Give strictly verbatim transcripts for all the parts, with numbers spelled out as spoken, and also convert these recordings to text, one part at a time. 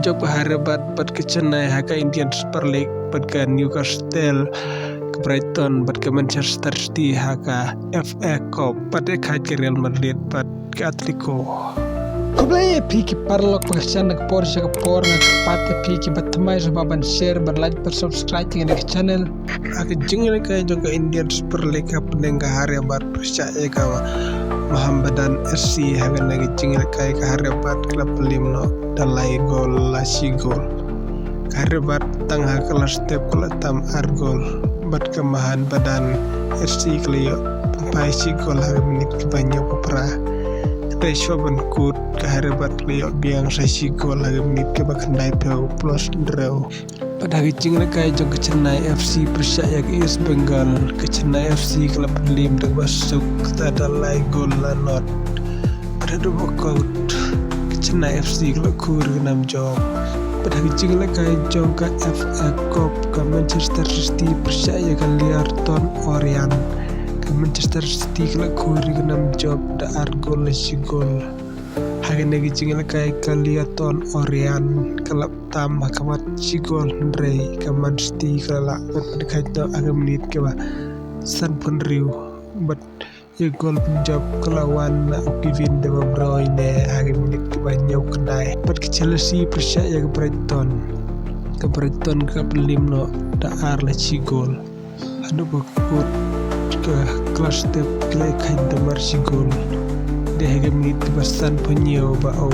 jong ka Hyderabad bad ka Chennai ha ka Indian Super League, bad ka Newcastle, ka Brighton bad ka Manchester City ha ka F A Cup, bad e khat ka Real Madrid bad ka Atletico. Khublei ïa phi ki paralok ba ka shan na ka por sha ka por, nga kyrpad ïa phi ki ba thymmai shuwa ban share, ban like, ban subscribe ïa kane ka channel. Ha ka jingïalehkai jong ka Indian Super League hapdeng ka Hyderabad pyrshah ïa ka Mohammedan F C, ha kane ka jingïalehkai ka Hyderabad ka la pynliem noh da lai gol la shi gol. Ka Hyderabad tang ha ka last step ka la tam ar gol, bad ka Mohammedan F C ka la ïoh pynphai shi gol ha ka minit kaba hynñiewphew phra. Te shuwa ban kut ka Hyderabad ka la ïoh biang sa shi gol ha ka minit kaba khyndaiphew plus hynriew. Bad ha ka jingïalehkai jong ka Chennai F C pyrshah ïa ka East Bengal, ka Chennai F C ka la pynliem da kaba suk da lai gol la nod. Bad haduh ba kut ka Chennai F C ka la khur ïa ka nam jop. Bad ha ka jingïalehkai jong ka F A Cup, ka Manchester City pyrshah ïa ka Leyton Orient. Ka Manchester City ka la khur ïa ka nam jop da ar gol la shi gol. Ha kane ka jingïalehkai ka Leyton Orient ka la tam ha ka mat shi gol, hynrei ka Man City ka la lah ban pynkheiñ noh ha ka minit kaba sanphew hynriew. Bad ïa ka gol pynjop ka la wan na u Kevin De Bruyne ha ka minit kaba hynñiewkhyndai. Bad ka Chelsea pyrshah ïa ka Brighton. Ka Brighton ka pynliem noh da ar la shi gol. Haduh ba kut ka last step ki la ïakheiñ da mar shi gol. Dei ha ka minit kaba sanphew hynñiew ba u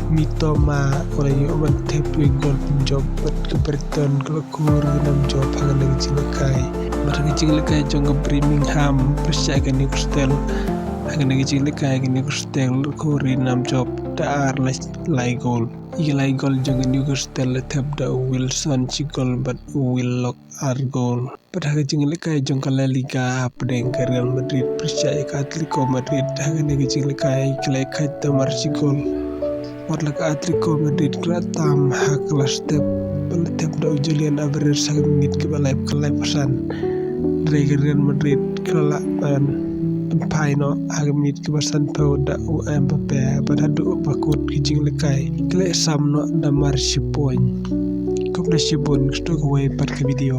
Mitoma u la ïoh ban thep ïa ka gol pynjop, bad ka Brighton ka la khur ïa ka nam jop ha kane ka jingïalehkai. Bad ha ka jingïalehkai jong ka Birmingham pyrshah ïa ka Newcastle, ha kane ka jingïalehkai ka Newcastle ka la khur ïa ka nam jop da ar la lai gol. Ïa ki lai gol jong ka Newcastle la thep da u Wilson shi gol bad u Willock ar gol. Bad ha ka jingïalehkai jong ka La Liga hapdeng ka Real Madrid pyrshah ïa ka Atletico Madrid, ha kane ka jingïalehkai ki la ïakheiñ da mar shi gol. Wat la ka Atletico Madrid ka la tam ha ka last step, ba la thep da u Julian Alvarez ha ka minit kaba laiphew san. Hynrei ka Real Madrid ka la lah ban pynphai noh ha ka minit kaba sanphew da u Mbappe, bad haduh ba kut ka jingïalehkai ki la ïasam noh da mar shi point. Khublei shibun, kata kawei pat ka video.